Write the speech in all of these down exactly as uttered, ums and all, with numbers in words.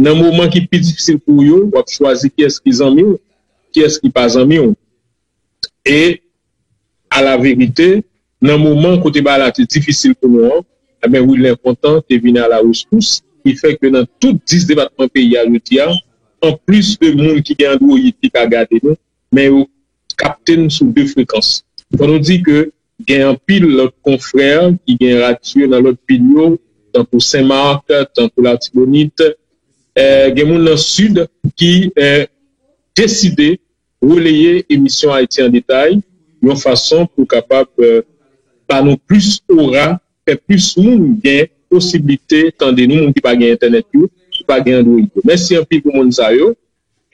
Nan moman ki pi difisil pou yo, w ap chwazi kiyès ki zanmi w, kiyès ki pa zanmi w. E, alaverite, nan moman kote bagay la te difisil pou nou an, ebyen, Wilner Content te vin a la rescousse, ki fè ke nan tout dis depatman peyi a jodi a, anplis de moun ki gen Android ki ka gade nou, men yo kapte n sou de frekans. Fò nou di ke gen anpil lòt konfrè ki gen radyo nan lòt vil yo, tankou Senmak, tankou Latibonit, eh, gen moun nan Sid ki, eh, deside releye emisyon Ayiti an Detay, yon fason pou kapab, eh, ba nou plis ora, fè plis moun gen posiblite tande nou, moun ki pa gen entènèt yo, ki pa gen Android yo. Mèsi anpil pou moun sa yo.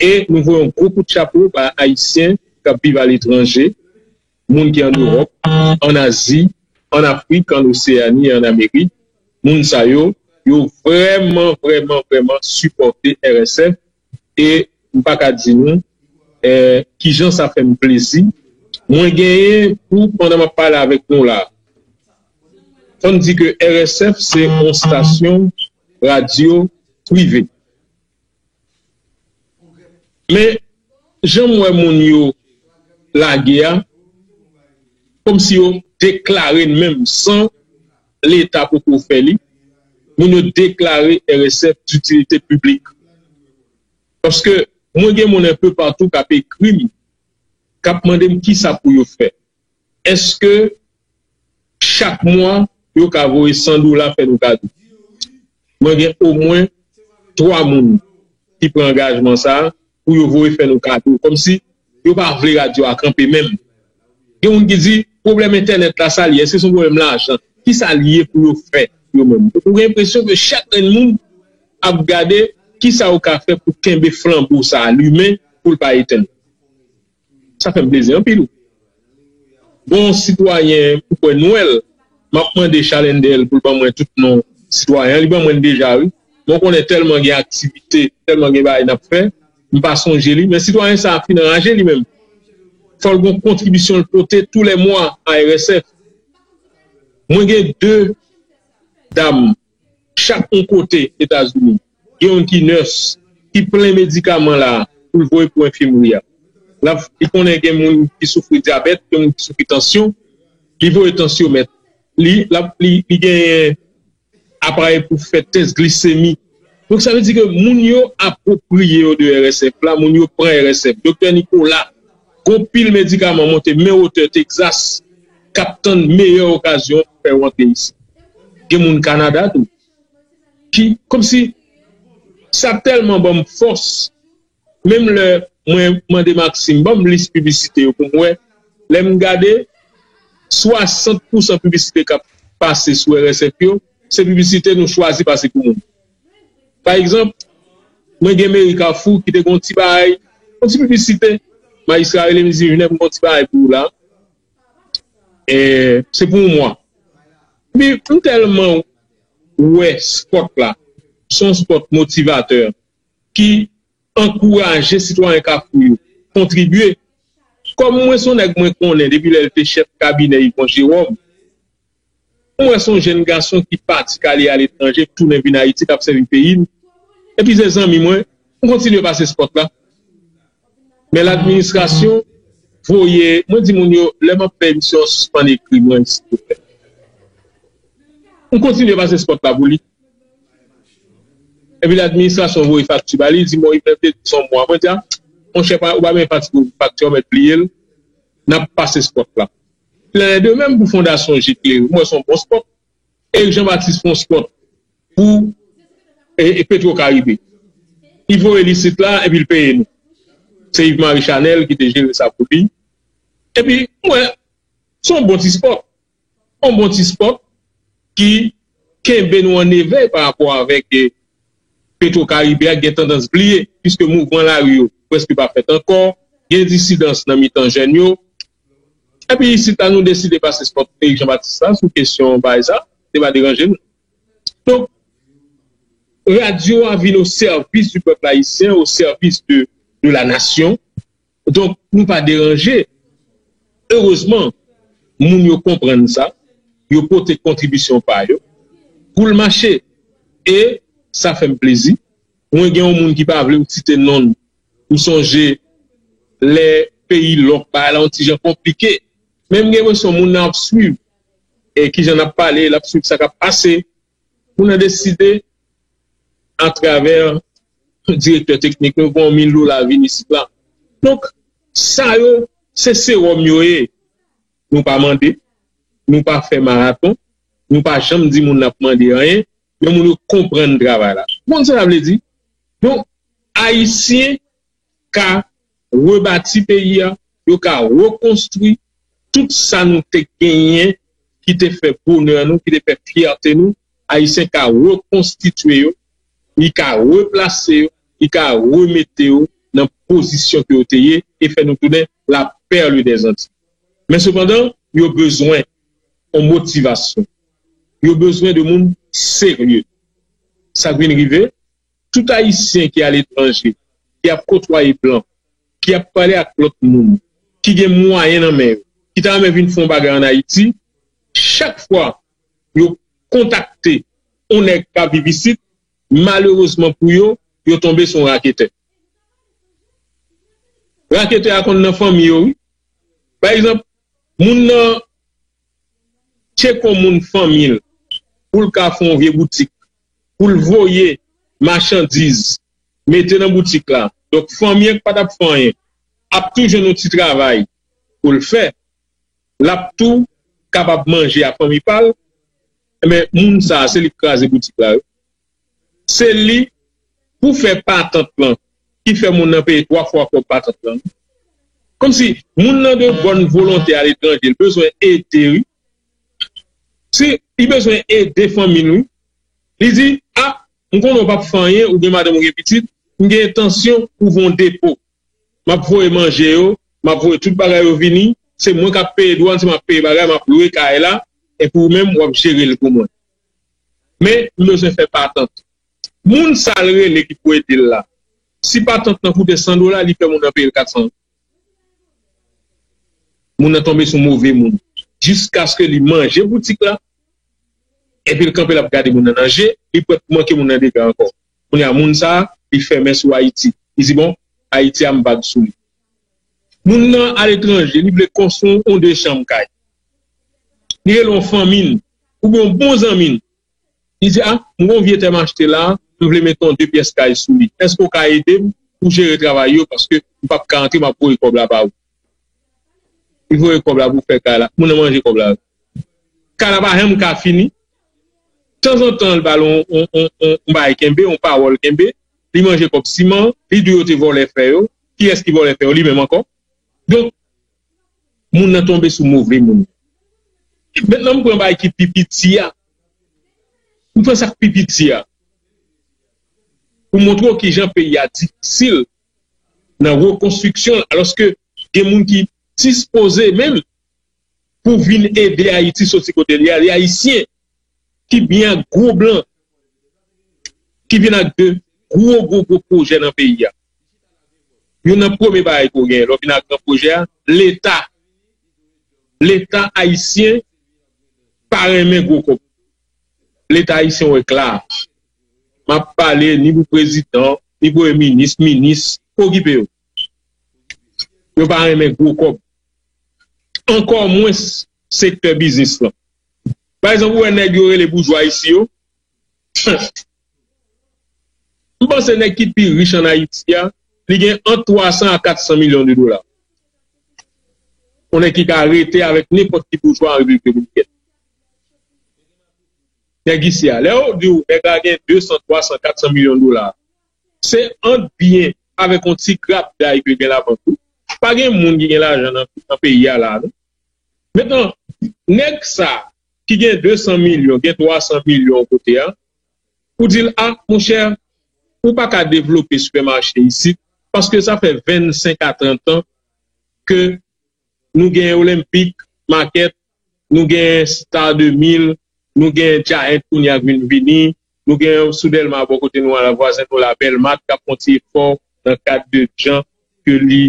E nou voye yon gwo kout chapo ba Ayisyen k ap viv aletranje, moun ki ann Ewòp, ann Azi, ann Afrik, ann Oseyani, ann Amerik. Moun sa yo, yo vrèman, vrèman, vrèman sipòte R S F. E m pa ka di nou, eh, kijan sa fè m plezi. Mwen genyen pou, pandan m ap pale avèk nou la, fò n di ke R S F se yon stasyon radyo prive. Men, jan m wè moun yo lage a, kòmsi yo deklare n menm san Leta poko fè li, moun yo deklare R S F ditilite piblik. Paske mwen gen moun enpe patou k ap ekri m, k ap mande m kisa pou yo fè. Èske chak mwa yo ka voye san dola fè nou kado? Mwen gen omwen twa moun ki pran angajman sa a pou yo voye fè nou kado. Kòmsi yo pa vle radyo a kanpe menm. Gen moun ki di, pwoblèm entènèt la, sa l ye? Èske se yon pwoblèm lajan? Kisa l ye pou yo fè yo menm? Ou gen enpresyon ke chak grenn moun ap gade kisa yo ka fè pou kenbe flanbo sa a limen pou l pa etenn. Sa fè m plezi anpil. Bon, sitwayen, ou kwè Nwèl, m ap mande Chalendel pou l ban mwen tout non sitwayen an. Li ban mwen l deja, wi. Mwen konnen tèlman gen aktivite, tèlman gen bagay n ap fè, m pa sonje li. Men sitwayen sa a fin anraje li menm. Fò l gon kontribisyon l pote tou lè mwa a R S F. Mwen gen de dam chak yon kote Etazini. Gen youn ki nès, ki plen medikaman la pou l voye pou enfimri a. L ap, li konnen gen moun ki soufri dyabèt, gen moun ki soufri tansyon, li voye tansyomèt. Li, l ap, li, li genyen aparèy pou fè tès glisemi. Donk, sa vle di ke moun yo apwopriye yo de R S F la, moun yo pran R S F. Doktè Nicolas, gon pil medikaman monte men wotè Texas, k ap tann meyè okazyon pou fè yo antre isit. Gen moun Kanada tou. Ki, kòmsi, sa tèlman ban m fòs. Menm lè mwen mande Maxime, ban m lis piblisite yo pou m wè. Lè m gade, swasant pousan piblisite k ap pase sou R S F yo, se piblisite nou chwazi pase pou moun. Pa egzanp, mwen gen meri Kafou ki te gen yon ti bagay, yon ti piblisite. Majistra rele m, li di, "Vin, mwen gen yon ti bagay pou ou la. E, se pou yon mwa." Epi, m tèlman wè spòt la, se yon spòt motivatè ki ankouraje sitwayen Kafou yo kontribye. Kòm mwen se yon nèg mwen konnen depi lè l te chèf kabinè Yvon Jérôme, mwen wè se yon jèn gason ki pati k ale aletranje, k tounen vin Ayiti, k ap sèvi peyi l. Epi se zanmi mwen, m kontinye pase spòt la. Men ladministrasyon voye, mwen di moun yo, lè m ap fè emisyon, sispann ekri mwen, silvouplè. M kontinye pase spòt la pou li. Epi ladministrasyon voye fakti ba li, di, "Bon, li mèt di son mwa." Mwen di, "A, monchè, pa, ou pa bezwen fatige w, fakti a, ou mèt bliye l, n ap pase spòt la." Lè de menm pou Fondasyon Jit Klere, mwen se yon bon spòt. Eric Jean Baptiste fè yon spòt pou e, e Petro Caribe. Li voye li isit la, epi l peye nou. Se Yves Marie Chanel ki te jere sa pou li. Epi, mwen, se yon bon ti spòt. Yon bon ti spòt ki kenbe nou an evèy pa rapò avèk, e, Petro Caribe a, ki gen tandans bliye, piske mouvman lari yo prèske pa fèt ankò, gen disidans nan mitan jèn yo. Epi isit la, nou deside pase spòt Eric Jean Baptiste la sou kesyon bagay sa, te pa deranje nou. Donk, radyo a vin o sèvis di pèp ayisyen, o sèvis de, de la nasyon. Donk, nou pa deranje. Erezman, moun yo konprann sa, yo pote kontribisyon pa yo pou l mache. E sa fè m plezi. Mwen gen yon moun ki pa vle m site non l. M sonje lè peyi lòk bagay la yon ti jan konplike. Men m gen enpresyon moun nan ap swiv e kijan n ap pale, l ap swiv sa k ap pase. Moun nan deside atravè direktè teknik nou pran yon mil dola vin isit la. Donk, sa yo, se sewòm yo ye. Nou pa mande, nou pa fè maraton, nou pa janm di moun n ap mande anyen, men moun yo konprann travay la. Ou konn sa sa vle di? Donk, Ayisyen ka rebati peyi a, yo ka rekonstwi tout sa nou te genyen ki te fè bonè nou, ki te fè fyète nou. Ayisyen ka rekonstitye yo, li ka replase yo, li ka remete yo nan pozisyon ke yo te ye e fè nou tounen la perle des Antilles. Men sepandan, yo bezwen yon motivasyon. Yo bezwen de moun serye. Sa k vin rive, tout Ayisyen ki aletranje, ki ap kotwaye blan, ki ap pale ak lòt moun, ki gen mwayen nan men yo, ki ta renmen vin fè yon bagay ann Ayiti, chak fwa yo kontakte yon nèg k ap viv isit, malerezman pou yo, yo tonbe sou yon raketè. Raketè a konn nan fanmi yo, wi. Pa egzanp, moun nan tcheke yon moun fanmi l pou l ka fè yon vye boutik, pou l voye machandiz, mete nan boutik la. Donk, fanmi an k pa t ap fè anyen, ap tou jwenn yon ti travay pou l fè. L ap tou kapab manje a fanmi pa l. Enben, moun sa a, se li k kraze boutik la, wi. Se li, pou fè patant lan, ki fè moun nan peye twa fwa kòb patant lan. Kòmsi moun nan de bòn volonte aletranje, l bezwen ede, wi. Si li bezwen ede fanmi l, wi. Li di, a, m konnen w p ap fè anyen, ou gen madanm, ou gen pitit, m gen entansyon ouvri yon depo. M ap voye manje yo, m ap voye tout bagay yo vini, se mwen k ap peye dwàn, se mwen k ap peye bagay, m ap lwe kay la, epi ou menm, w ap jere l pou mwen. Men, m bezwen fè patant. Moun sa l rele ki pou ede l la, si patant lan koute san dola, li fè moun nan peye l kat san. Moun nan tonbe sou move moun. Jiskaske li manje boutik la, epi l kanpe, l ap gade moun nan nan je, li prèt pou manke moun nan dega ankò. Kounye a, moun sa a, li fèmen sou Ayiti. Li di, bon, Ayiti a, m vag sou li. Moun nan aletranje, li vle konstwi yon de chanm kay. Li rele yon fanmi l, oubyen yon bon zanmi l. Li di, a, m gen yon vye tè m achte la, m vle mete yon de pyès kay sou li. Èske w ka ede m pou jere travay yo? Paske m p ap ka antre, m ap voye kòb la ba ou. Li voye kòb la pou fè kay la. Moun nan manje kòb la. Kay la pa janm ka fini. Tanzantan, l ba l yon, yon, yon, yon, yon bagay kenbe, yon pawòl kenbe. Li manje kòb siman, li di yo te vòlè fè yo. Kiyès ki vòlè fè yo? Li menm ankò. Donk, moun nan tonbe sou move moun. Mentnan, m pran bagay ki pi piti a. M pran sa k pi piti a. Pou montre w kijan peyi a difisil nan rekonstriksyon l, alòske gen moun ki dispoze menm pou vin ede Ayiti soti kote li a, li ayisyen, ki byen ak gwo blan, ki vin ak de gwo, gwo, gwo pwojè nan peyi a. Youn nan premye bagay ke w genyen lè w vin ak gran pwojè a, Leta. Leta ayisyen pa renmen gwo kòb. Leta ayisyen wè kla. M ap pale ni pou prezidan, ni premye minis, minis, okipe yo. Yo pa renmen gwo kòb. Ankò mwens sektè biznis lan. Pa egzanp, ou wè nèg yo rele boujwa isi yo. M panse nèg ki pi rich ann Ayiti a, li gen ant twa san a kat san milyon de dola. Yon nèg ki ka rete avèk nenpòt ki boujwa an Repiblik Dominikèn. Nèg isi a, lè yo di w nèg la gen de san, twa san, kat san milyon dola, se ant byen avèk yon ti grap day ke gen labank tou. Pa gen moun ki gen lajan nan, nan peyi a la, non. Mentnan, nèg sa ki gen de san milyon, gen twa san milyon kote a, ou di l, a, monchè, ou pa ka devlope sipèmache isit, paske sa fè vennsenk a trant an ke nou gen Olympic Market, nou gen Star de mil, nou gen Giant kounye a k vin vini, nou gen sou Dèlma bò kote nou a la vwazen nou la Belmat k ap fè yon ti efò nan kad de jan ke li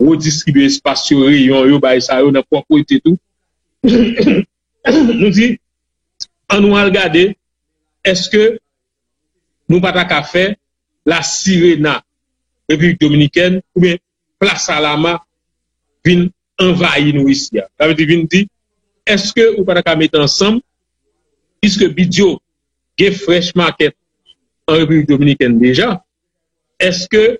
redistribye espas yo, reyon yo, bay sa yo nan pwòpte tou. Nou di, ann nou al gade, èske nou pa ta ka fè La Sirena, Repiblik Dominikèn, oubyen Plaza Lama vin anvayi nou isi a. Sa vle di, vin di, èske ou pa ta ka mete ansanm, piske Bidyo gen Fresh Market an Repiblik Dominikèn deja, èske